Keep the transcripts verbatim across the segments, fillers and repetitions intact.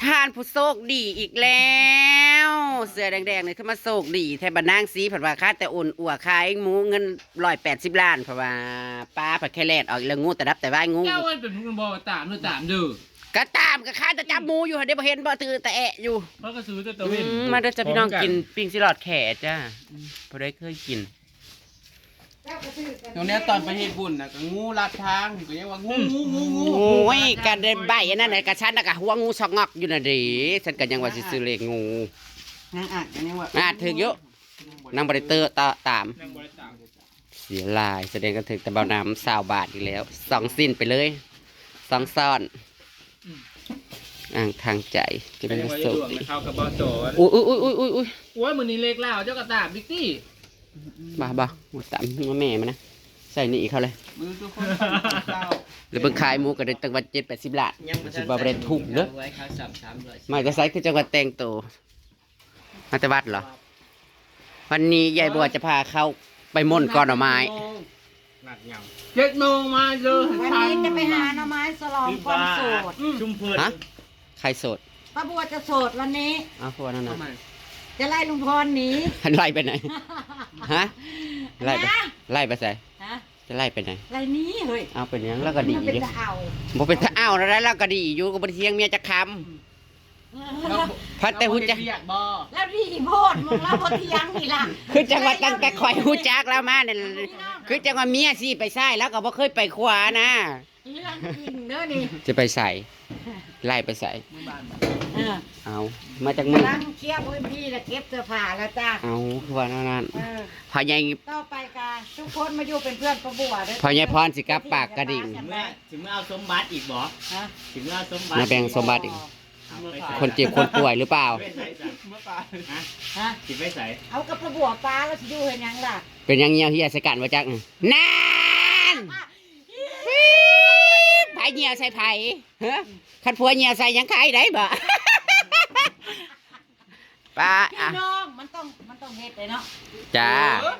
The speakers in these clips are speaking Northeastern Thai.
ท่านผู้โชคดีอีกแล้ว เสื้อแดงๆนี่คือมาโชคดีแท้ บัดนางสีเพิ่นว่า ข้าแต่อ่อนอัวขายหมูเงินร้อยแปดสิบล้าน เพราะว่าป้าผัดแค่แลดออกแล้ว งูตะดับแต่ว่างู เจ้ามันเป็นผู้บอกว่าตามหรือตามเด้อ ก็ตามก็ข้าจะจับหมูอยู่ เดี๋ยวบ่เห็นบ่ถือแต่แอะอยู่ เพราะก็ซื้อแต่ตะเวน อืม มาเด้อจ้าพี่น้อง พร้อมกัน กินปิ้งสิหลอดแขจ้า อืม บ่ได้เคยกิน ตรงเนี้ยตอนไปเฮ็ดบุญน่ะก็งูลัดทางก็ยังว่างู อืม งู งู งู โอ้ย กันได้ใบอันนั้นน่ะ กะชั้นน่ะกะหัวงูซอกงอกอยู่น่ะเด้ ฉันก็ยังว่าสิซื้อเลขงู นางอาจจะยังว่า อาจถืกอยู่ นางบ่ได้เตอะตะตาม นางบ่ได้ตาม เสียหลาย แสดงก็ถืกแต่เบาน้ำซาวบาทอีกแล้ว สองสิ้นไปเลย สองซ้อน อืม อ่างทางใจ จะเป็น แต่ว่า สุข ดวงนะ เข้ากับบ่โจร อุ้ย อุ้ย อุ้ย อุ้ย อุ้ย อุ้ย โอ้ย มื้อนี้เลขลาวเจ้าก็ตามบิ๊กตี้ บ่า บ่า ตามแม่มานะ ใส่นี่อีกเขาเลย มือทุกคนเศร้า แล้วเบิ่งขายหมูก็ได้ตั้งว่าเจ็ดแปดสิบล้าน ยังบ่ทัน สิบ่ได้ถูกเด้อ ไว้ข้าวสาม สามร้อย มาแต่ไสคือจังหวัดแต่งตัว มาแต่วัดเหรอ วันนี้ยายบัวจะพาเข้าไปม่อนกอหน่อไม้ นัดยัง เจ็ดโมงมาเลย วันนี้จะไปหาหน่อไม้ฉลองความโสด อืม ชุมเพลิน ฮะ ใครโสด ป้าบัวจะโสดวันนี้ อ้าว เพราะว่านั่นน่ะ ทำไม จะไล่ลุงพรหนี ไล่ไปไหน ฮะ ไล่ไป นะ ไล่ไปไส ฮะ จะไล่ไปไหน ไล่หนีเฮ้ย เอาไปหยัง แล้วก็ดี มันเป็นตาเอา บ่เป็นตาเอาแล้ว แล้วก็ดีอยู่ ก็บ่ได้เถียงเมียจักคำ พัดแต่ฮู้จัก เฮ็ดเวียกบ่ แล้วดีโพด มึงแล้วบ่เถียงนี่ล่ะ คือจังว่าตั้งแต่ข่อยฮู้จักแล้วมาเนี่ย คือจังว่าเมียสิไปซ้าย แล้วก็บ่เคยไปขวานะ เรื่องจริงเด้อนี่ จะไปไส ไล่ไปไส เมื่อบ้าน เออ เอา มาจากเมือง กำลังเคลียร์พื้นที่แล้วเก็บเสื้อผ้าแล้วจ้า เอา คือว่าแนวนั้น เออ พ่อใหญ่ ต่อไปกะทุกคนมาอยู่เป็นเพื่อนป้าบัวเด้อ พ่อใหญ่พรสิกลับปากกระดิ่ง สิเมื่อ สิเมื่อเอาสมบัติอีกบ่ ฮะ สิเมื่อเอาสมบัติ มาแบ่งสมบัติอีก เอาไปใส่ คนเจ็บคนป่วยหรือเปล่า ไปใส่จ้ะ เมื่อปลา ฮะ ฮะ สิไปใส่ เอากับป้าบัวปลาแล้วสิอยู่เฮ็ดหยังล่ะ เป็นหยังเหี่ยวเหียใส่กันบ่จัก นั่น ปี๊ด ไผเหี่ยวใส่ไผ ฮะ คันผัวเหี่ยวใส่ยังขายได้บ่ ป้า พี่ อ่ะ น้อง มันต้อง มันต้องเฮ็ดเลยเนาะ จ้า เออ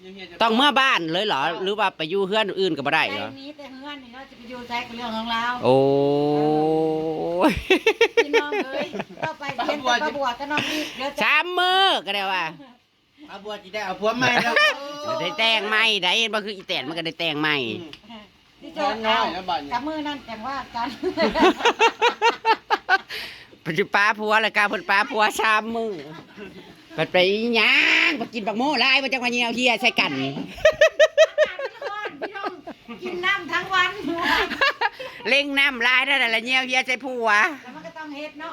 ยังเฮ็ดจะ ต้องเมือบ้านเลยเหรอ หรือว่าไปอยู่เฮือนอื่นก็บ่ได้เหรอ ใจมีแต่เฮือนนี่เนาะ จะไปอยู่ไสก็เรื่องของเรา โอ้ย พี่น้องเอ้ย ต่อไปเตรียมแต่ป้าบัวกับน้องอีกเด้อจ้ะ สามมื้อก็ได้ว่า ป้าบัวสิได้เอาผัวใหม่แล้ว ได้แต่งใหม่ได้ เห็นบ่ คืออีแตนมันก็ได้แต่งใหม่ อืม พี่โจ น้อยแล้วบัดนี้ กับมื้อนั่นจังว่ากัน ปัจจุปาผัวแล้วกะ เพิ่นปาผัวสามมื้อ บัดไปอีหยังบ่กินบักโม่หลาย บ่จักว่าเหี่ยวเหียใส่กัน อากาศมันร้อนพี่น้อง กินน้ำทั้งวัน เล่งน้ำหลายนั่นแหละ เหี่ยวเหียใส่ผัว แล้วมันก็ต้องเฮ็ดเนาะ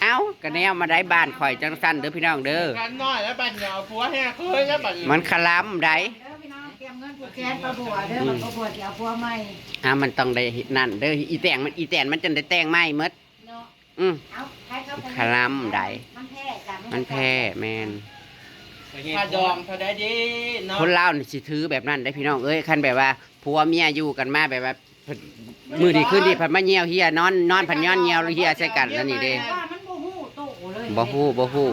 เอ้า ก็แนวมาได้บ้านข่อยจังซั่นเด้อพี่น้องเด้อ กันน้อยแล้วบัดนี้เอาผัวแห่เคยแล้วบัดนี้ มันคลำได้ เด้อพี่น้อง เตรียมเงินผูกแขนป้าบัวเด้อ อืม ป้าบัวสิเอาผัวใหม่ อ่ะ มันต้องได้นั่นเด้อ อีแต่งมัน อีแต่นมันจนได้แต่งใหม่หมด เนาะ อืม เอา ใครเข้าไป คลำได้ มันแพ้จ้ะ มันแพ้ แม่น ค่าดองเท่าใดเด้เนาะ คนลาวนี่สิถือแบบนั้นได้พี่น้องเอ้ย คันแบบว่าผัวเมียอยู่กันมาแบบว่า มื้อดีคืนดีพัดมาเหี่ยวเหีย นอน นอนพัดย้อนเหี่ยวเหียใส่กันนั่นนี่เด้ ว่ามันบ่ฮู้โตเลย บ่ฮู้ บ่ฮู้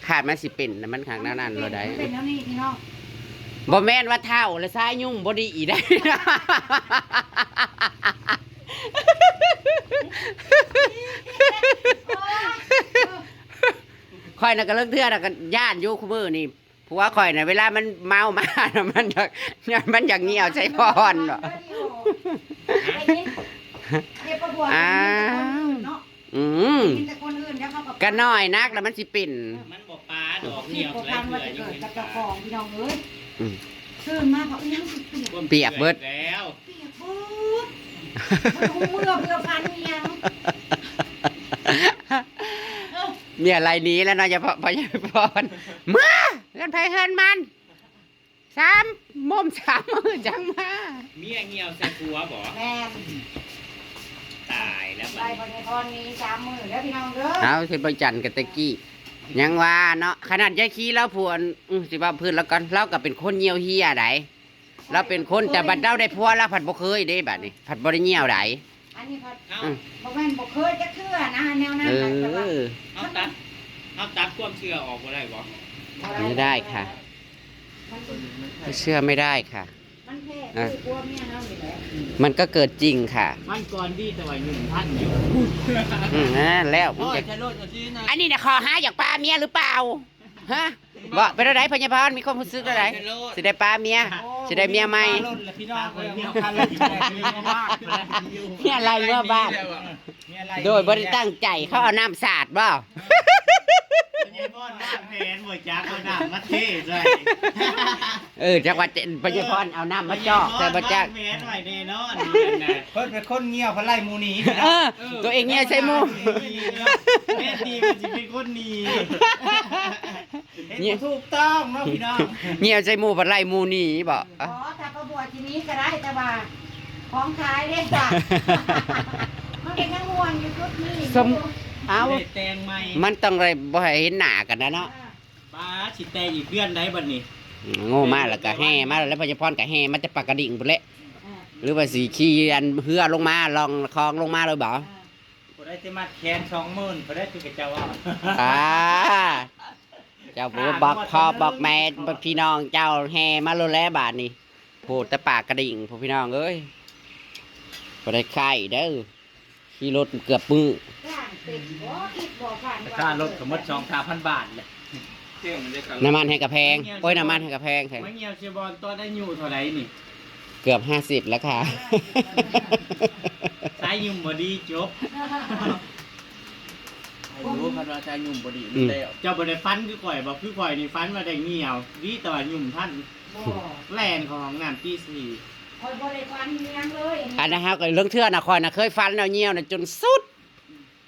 คาดมันสิเป็นน่ะ มันข้างหน้านั่นโลดได้ มันเป็นแนวนี้พี่น้อง บ่แม่นว่าเฒ่าแล้วสายยุ่งบ่ดีได้ ข่อยน่ะก็เลิกเทื่อน่ะก็ย้านอยู่คุมื้อนี่ ผัวข่อยน่ะ เวลามันเมามาน่ะ มันอยาก มันอยากเหี่ยวใส่พรเนาะ ได้ยิน เดี๋ยวป้าบัว อ้าว ได้ยินแต่คนอื่นเนาะ อืม ได้ยินแต่คนอื่น เดี๋ยวเขาก็ ก็น้อยนักแล้วมันสิเป็น มันบ่ปาดอก เหี่ยว บ่ทันว่าจะเกิดกับเจ้าของพี่น้องเอ้ย อืม ตื่นมาเขาอิหยังสิเปียก เปียกเบิด แล้ว เปียกเบิด มันคงเมื่อเพื่อฟันอิหยัง เออ เมียไล่หนีแล้วเนาะ อย่าพอ พอ อย่าพอ เมื่อ เฮือนไผเฮือนมัน สาม มุมสามมื้อจังมา เมียเหี่ยวใส่ผัวบ่ แม่น ตายแล้วบัดนี้ ไปบ่ได้พรนี้สามมื้อเด้อพี่น้องเด้อ เอา สิไปจันกันแต่กี้ ยังว่าเนาะ ขนาดยายขี้เล่าผัว อือ สิว่าพื้นแล้วก่อน เราก็เป็นคนเหี่ยวเหียได เราเป็นคน แต่บัดเราได้ผัวเราผัดบ่เคยเด้บัดนี้ ผัดบ่ได้เหี่ยวได อันนี้ผัด เอ้า อืม บ่แม่นบ่เคยจักเทื่อนะ แนวนั้น เออ น่ะ แต่ว่า เอาตัด เอาตัดความเชื่อออกบ่ได้บ่ บ่ได้ ไม่ได้ค่ะ มันเป็น เชื่อไม่ได้ค่ะ มันแพ้ นะ ผัวเมียเฮานี่แหละ มันก็เกิดจริงค่ะ มันก่อนดีแต่ว่าหนึ่งพันอยู่ อืม นั่นแล้ว โอ้ย จะ ใช่รถเอาสินะ อันนี้นะ ขอหาอยากปาเมียหรือเปล่า ฮะ บ่เป็นอะไร พญาพร มีความรู้สึกอะไร สิได้ปาเมีย สิได้เมียใหม่ ปาลดละพี่น้อง เออ เมียปาลด เมียอะไรเมื่อบ้าน โดยบ่ได้ตั้งใจ เขาเอาน้ำสาดบ่ พญาพรวางแผนบ่จักเอาน้ำมาเทใส่ เออ จักว่าจะ พญาพรเอาน้ำมาจอกใส่บ่จัก วางแผนไว้แน่นอน เพิ่นเป็นคนเงี่ยว เพิ่นไล่หมู่หนี เออ ตัวเองเงี่ยวใส่หมู่ แม่นดีมันสิเป็นคนหนี เห็นบ่ถูกต้องเนาะพี่น้อง เงี่ยวใส่หมู่ เพิ่นไล่หมู่หนีบ่ อ๋อ ถ้าประบวชทีนี้ก็ได้ แต่ว่าของขายเด้จ้ะ มันเป็นยังม่วนอยู่จุดนี้ สม เอ้า ได้แต่งใหม่ มันต้องได้บ่ให้เห็นหน้ากันนะเนาะ อ่า ป้าสิแต่งอีกเดือนใดบัดนี้ อืม โง่มากแล้วก็แห่มาแล้ว พญาพรก็แห่มาแต่ปากกระดิ่งพุ้นแหละ อ่า หรือว่าสิขี่อันเฮือลงมา ล่องคลองลงมาเลยบ่ อ่า บ่ได้แต่มัดแขนสองหมื่น บ่ได้คือกระเจ้าว่า อ่า เจ้าผู้บอกพ่อบอกแม่พี่น้องเจ้าแห่มาโลดแล้วบาดนี้ โพดแต่ปากกระดิ่งพวกพี่น้องเอ้ย บ่ได้ไข่เด้อ ขี่รถเกือบมื้อ จ้างเป็นบ่ คิดบ่ฝันว่า ค่ารถก็หมดสองสามพันบาทเลย น้ำมันให้กระแพง โอ้ย น้ำมันให้กระแพงแท้ มาเหี่ยวเสียบอลตอนอายุเท่าไหร่นี่ เกือบห้าสิบแล้วค่ะ สายยุ่มบ่ดีจบ อายุคันว่าสายยุ่มบ่ดีมันแล้ว เจ้าบ่ได้ฝันคือข่อยบ่ คือข่อยนี่ฝันว่าได้เหี่ยว ดีแต่ว่ายุ่มทัน บ่ แล่นเข้าห้องน้ำตีสี่ ข่อยบ่ได้ฝันอิหยังเลย อันนั้นเฮาก็เรื่องเทื่อนะ ข่อยน่ะเคยฝันแล้วเหี่ยวน่ะจนสุด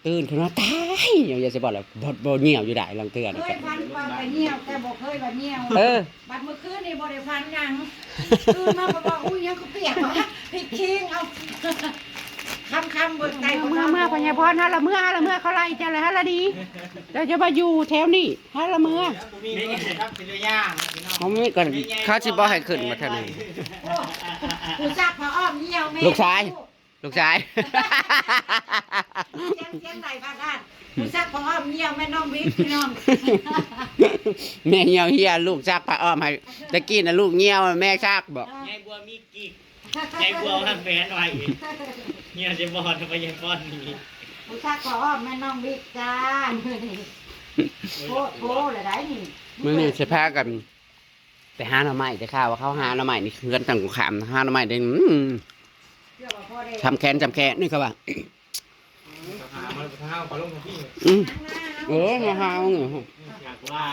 ตื่นขึ้นมาตาย เหี่ยว อย่าสิบอกแล้ว บ่ บ่เหี่ยวอยู่ได้ลางเทื่อนะ เคยฝันว่าแต่เหี่ยว แต่บ่เคยว่าเหี่ยว เออ บัดเมื่อคืนนี่บ่ได้ฝันหยัง ตื่นมาก็บอก "อุ้ย ยังก็เปียกวะ" พลิกคิงเอา คำๆ เบิ่งใต้ เมือ เมือ พญาพร หาละเมือ หาละเมือ เขาไล่เจ้าเลย หาละดี เจ้าจะมาอยู่แถวนี้ หาละเมือ บ่มีรถครับ สิได้ย่างนะพี่น้อง บ่มีก็ เขาสิบ่ให้ขึ้นมาทางนี้ ผู้ซักผ้าอ้อมเหี่ยวแม่ ลูกชาย ลูกชาย เสียง เสียงใดบ้างอ่ะ ผู้ซักผ้าอ้อมเหี่ยวแม่น้องบิ๊กพี่น้อง แม่เหี่ยวเหี่ย ลูกซักผ้าอ้อมให้ ตะกี้น่ะลูกเหี่ยว แม่ซักบอก เออ ยายบัวมี ยายบัวทำแฟนไว้อีก เหี่ยวจะบอดทำไมยายป้อนนี้ ผู้ซักผ้าอ้อมแม่น้องบิ๊กจ้า โพดโพดเลยได้นี่ มื้อนี้สิพากัน ไปหาหน่อไม้ แต่ข่าวว่าเขาหาหน่อไม้นี่ เฮือนตั้งขาม หาหน่อไม้ได้ อืม เชื่อว่าพ่อได้ ทำแขน ทำแขน นี่เขาว่า หามาเท้าขอลงมาพี่ อืม เออ มาหาเอาหน่อย อยากว่า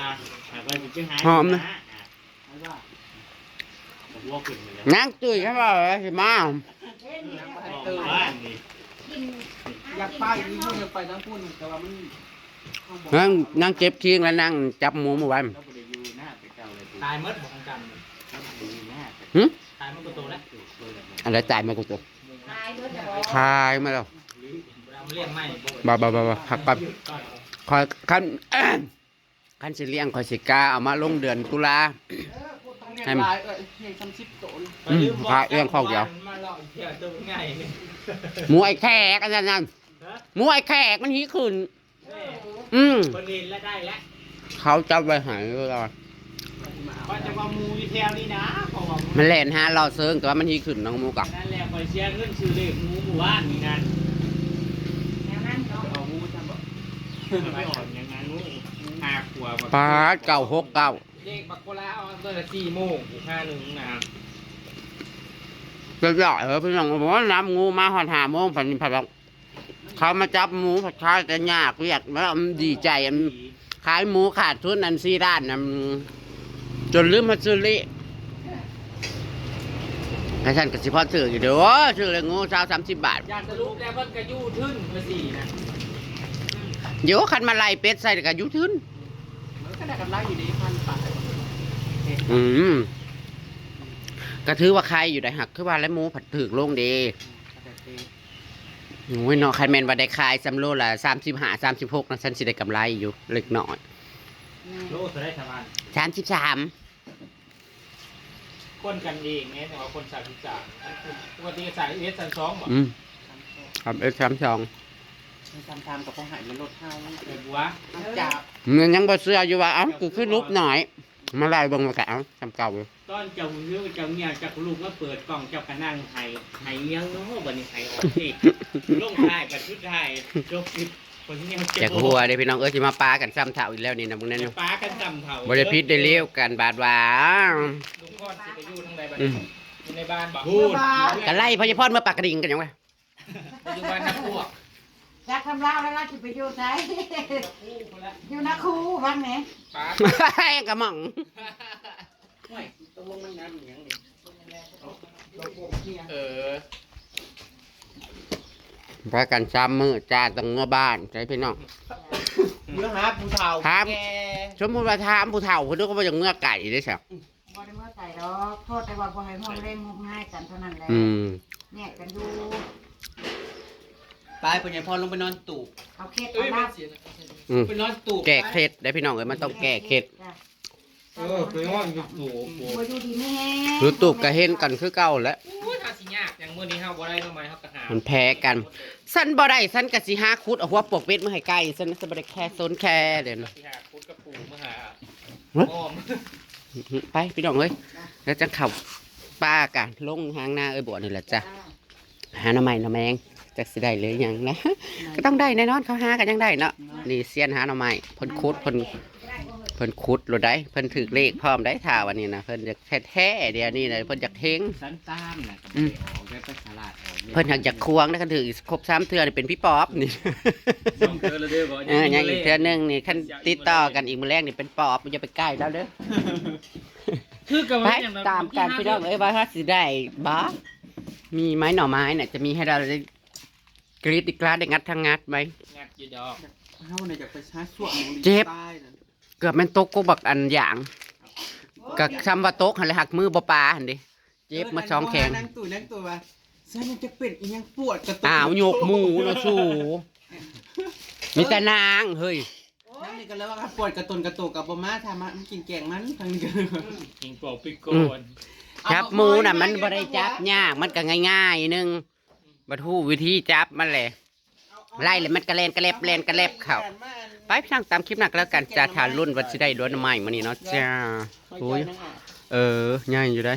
อยากว่าสิไปหา หอมนะ นั่งตุ้ยเขาบอกว่าสิมา บ้านนี่ อยากไปอีกอยู่ อยากไปทั้งคุณ แต่ว่ามัน นั่ง นั่งเก็บคิงแล้วนั่งจับหมูเมื่อวาน ตายหมดบ่ของกัน หึ ตายหมดก็โตแล้ว อะไรตายหมดก็โต ขายมาแล้ว เลี้ยงไม่ บ่ บ่ บ่ บ่ พักก่อน คอยคัน คันสิเลี้ยง คอยสิกาเอามาลงเดือนตุลา ให้มัน หลาย เอ้ย เลี้ยงสามสิบโตเลย อืม พาเลี้ยงคอกเดียว มาเลาะเที่ยวตัวใหญ่ หมูไอ้แขกอันนั้นนั่น ฮะ หมูไอ้แขกมันหิขึ้น อืม คนเห็นแล้วได้แล้ว เขาจับไว้ใหายเวลา ก็จะว่าหมูอยู่แถวนี้นะ เพราะว่า มันแล่นหาเลาะเซิง แต่ว่ามันหิขึ้นน้องหมูกะ นั่นแหละ ข้อยเสียเงินซื้อเลขหมูหมู่บ้านนี่นะ แนวนั้นเนาะ เอาหมูทำบ่ ไปอ่อนอย่างนั้นหมู ห้าขวบ ปาด เก้าหกเก้า เลขบักโคลาเอาตั้งแต่สี่โมง ห้าหนึ่งนะ เรียบร้อย เออ พี่น้องบอกว่าน้ำหมูมาฮอดห้าโมง พันพัน เขามาจับหมูผัดขายกันยากเวียก แล้วมันดีใจ อันขายหมูขาดทุนอันสี่ล้านนะ จนลืมมาซื้อลิ ให้ท่านกสิพรซื้ออยู่เด้อ ซื้อเลยหมูซาวสามสิบบาท อย่าสรุปแล้วเพิ่นก็อยู่ทึ่นเบอร์สี่นะ เดี๋ยวคันมาไล่เป็ดใส่ก็อยู่ทึ่น มันก็ได้กำไรอยู่ดี พันปลาย อืม ก็ถือว่าใครอยู่ได้หัก คือว่าแล้วหมูผัดถืกลงเด้ โอ้ยเนาะ คันแม่นว่าได้ขายสำโลละสามสิบห้า สามสิบหกนะ ฉันสิได้กำไรอยู่เล็กน้อย โลเท่าไรทำงาน สามสิบสาม คนกันเองไง แต่ว่าคนสามสิบสาม ปกติก็สามสิบเอ็ด สามสิบสองบ่ อืม สามสิบเอ็ด สามสิบสอง สามสิบสาม ก็คงหายมันลดเท่า ไอ้บัว จับ มันยังบ่เชื่ออยู่ว่า เอ้า กูคือรูปหน่อย มาไล่เบิ่งว่ากะเอาซ้ำเก่าอยู่ ตอนเจ้าหื้อเจ้าเมียเจ้าลูกมาเปิดกล่องเจ้ากะนั่งไห้ไห้เมียงเนาะบัดนี้ไห้ออกเองลงท้ายบัดสุดท้ายจบคลิปคนเมียง อยากหัวเด้พี่น้องเอ้ยสิมาปากันซ้ำเฒ่าอีกแล้วนี่นะมึงนั่น ปากันซ้ำเฒ่า บ่ได้ผิดได้เลี้ยวกันบาดว่า ลุงพรสิไปอยู่ทางใดบัด อืม อยู่ในบ้านบ่ พูด กะไล่พญาพรมาปากกระดิ่งกันหยังวะ อยู่บ้านนักพวก จักทำลาวแล้วเราจะไปอยู่ไสอยู่นาคูบ้างไหม ปา กระหม่อง ห้วยตกลงมันน้ำเหนียงนี่เออ พากันซ้ำมือจ้าต้องเมื่อบ้านใช่พี่น้อง เมื่อหาผู้เฒ่า ถาม แก่ สมมุติว่าถามผู้เฒ่าเพิ่นก็บ่อยากเมื่อไกลเด้ซะ บ่ได้เมื่อใส่ดอกโทษแต่ว่าบ่ให้ห้องเล่นงมง่ายกันเท่านั้นแหละ อืม แยกกันอยู่ ไปพญาพรลงไปนอนตูบ เอาเคล็ดเอาลาบ อืม ไปนอนตูบ แก้เคล็ดได้พี่น้องเอ้ยมันต้องแก้เคล็ด จ้ะ เออไปนอนอยู่ตูบ บ่อยู่ดีไม่แห้ง หรือตูบก็เห็นกันคือเก่าแหละ อุ้ยถ้าสิยากอย่างมื้อนี้เฮาบ่ได้ทำไมเฮากะหา มันแพ้กัน สันบ่ได้สันกะสิหาขุดเอาหัวปวกเบ็ดมาให้ไก่สันสะบ่ได้แค่สนแค่เดี๋ยวนะ สิหาขุดกระปูมาหา เฮ้ย อ้อม ไปพี่น้องเอ้ยแล้วจะเข้าป่ากันลงหางนาเอ้ยบัวนี่แหละจ้ะหาหน่อไม้หน่อแมงจักสิได้หรือยังนะก็ต้องได้แน่นอนเขาหากันยังได้เนาะนี่เซียนหาหน่อไม้เพิ่นขุดเพิ่นเพิ่นขุดโลดได้เพิ่นถือเลขพร้อมได้ท่าวันนี้นะเพิ่นอยากแท้ๆเดี๋ยวนี้นะเพิ่นอยากเฮง สันตามน่ะก็ อืม ออกได้ไปตลาดออก เพิ่นหากอยากควงนะคันถือครบสามเทื่อนี่เป็นพี่ป๊อบนี่ สองเทื่อแล้วเด้อบ่ เออยังอีกเทื่อหนึงนี่คันติดต่อกันอีกมื้อแรกนี่เป็นป๊อบมันจะไปใกล้แล้วเด้อ คือกับ ไป ว่าอย่างนั้น ตามกันพี่น้องเอ้ยว่าถ้าสิได้บ่มีไม้หน่อไม้เนี่ยจะมีให้เราได้กรีดอีกกราดได้งัดทั้งงัดไหม งัดอยู่ดอก เฮาเนี่ยอยากไปช้าช่วง เจ็บ ใต้นั่น เกือบแม่นตกกกบักอันหยางกับซ้ำว่าตกหันเลยหักมือบ่ปาหันดิเจ็บมาสองแขน นั่งตู่นั่งตู่ว่าฉันจะเป็นอีหยังปวดกระตุก อ้าวยกหมูเนาะสูมีแต่นางเฮ้ย นั่งนี่ก็เลยว่าปวดกระตุนกระตุกกับบ่มาทำมามันกินแกงมันทางนี้ก็เลยว่า กินปอกปิกโกน จับหมูน่ะมันบ่ได้จับยากมันก็ง่ายๆนึงบัดฮู้วิธีจับมันแหละไล่แล้วมันกระแลนกระแลบแลนกระแลบเข้าไปพี่น้องตามคลิปหน้าก็แล้วกันจ้าทานรุ่นว่าสิได้ดวนใหม่มื้อนี้เนาะจ้าโอ้ยเออใหญ่อยู่ได้